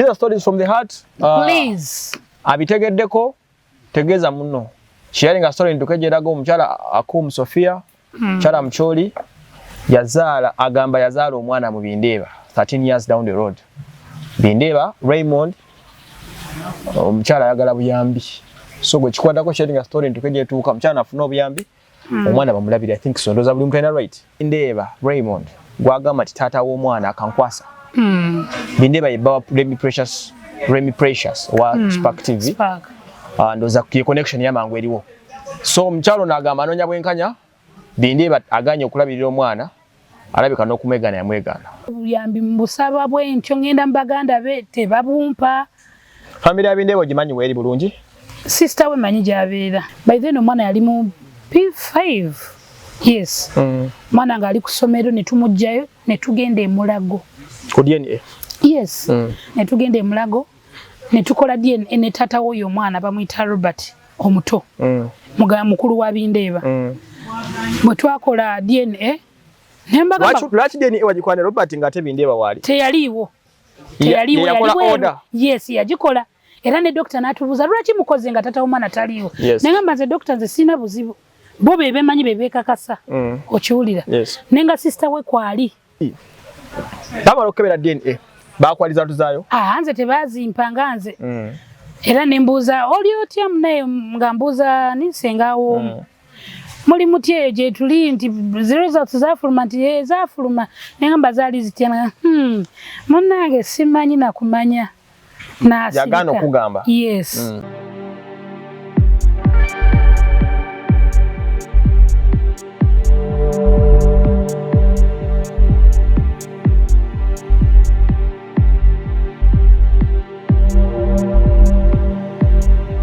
These are stories from the heart. Please. Abitegeddeko, tegeeza muno. Sharing a story ntuke gyeraga omukyala Akum Sophia, mukyala Mucholi yazaala, agamba yazaala omwana mu Bindeeba 13 years down the road. Bindeeba Raymond, omukyala ayagala buyambi. So gwe kikwatako, sharing a story ntuke gyetuuka, omukyala afuna obuyambi, omwana bamulabira. I think so, ndowooza buli muntu alina right. Bindeeba Raymond gwagamba nti taata w'omwana akankwasa. Bindeeba ye bba wa Remy Precious, Remy Precious owa Spark TV. Spark. Ndowooza ye connection yamangu eriwo. So omukyalo ono agamba anoonya bwenkanya. Bindeeba aganye okulabirira omwana, alabika n'okumwegaana yamwegaana. Obuyambi mbusaba bwe ntyo, ngenda mu baganda be, tebabumpa. Family ya Bindeeba ogimanyi weeri bulungi? Sister we manyi gy'abeera. By then omwana yali mu P5, yes. Omwana ng'ali ku ssomero, ne tumuggyayo ne tugenda e Mulago. Ku DNA? Yes. Ne tugenda e Mulago ne tukola DNA ne taata w'oyo omwana, bamuyita Robert omuto, mukulu wa Bindeeba. Bwe twakola DNA ne mbagamba Lwaki DNA wagikola ne Robert ng'ate Bindeeba waali? Teyaliiwo. Teyaliiwo. Ye yakola Yali bweru. order? Yes, yagikola. Era ne dokita n'atubuuza, "Lwaki mukoze nga tata w'omwana taliiwo?" Nengamba, "Nze dokita, nze sirina buzibu, bo be bemanyi, be beekakasa." Okiwulira? Yes. Nenga sister we kwali. Bamala okukebera DNA, bakwaliza tuzaayo? Ah, nze tebazimpa nga nze. Era ne mbuuza, "Oli otya munaye?" Nga mbuuza ni sengawo, "Muli mutya eyo gye tuli?" Nti results zaafuluma? Nti "Ee, zaafuluma." Nengamba, "Zaali zitya?" Munnange simanyi nakumanya." N'asirika. Yagaana okugamba? Yes.